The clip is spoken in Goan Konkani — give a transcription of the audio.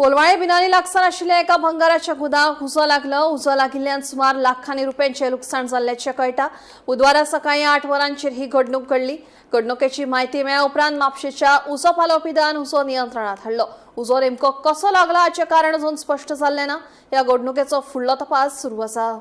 कोलवाळे बिनाली लागसार आशिल्ल्या एका भंगाराच्या गुदांवाक उजो लागलो. उजो लागिल्ल्यान सुमार लाखांनी रुपयांचें लुकसाण जाल्ल्याचें कळटा. बुधवारा सकाळी 8 वरांचेर ही घडणूक घडली. घडणुकेची म्हायती मेळ्ळ्या उपरांत म्हापशेच्या उजो पालोवपी दळान उजो नियंत्रणात हाडलो. उजो नेमको कसो लागला हाचें कारण अजून स्पश्ट जाल्लें ना. ह्या घडणुकेचो फुडलो तपास सुरू आसा.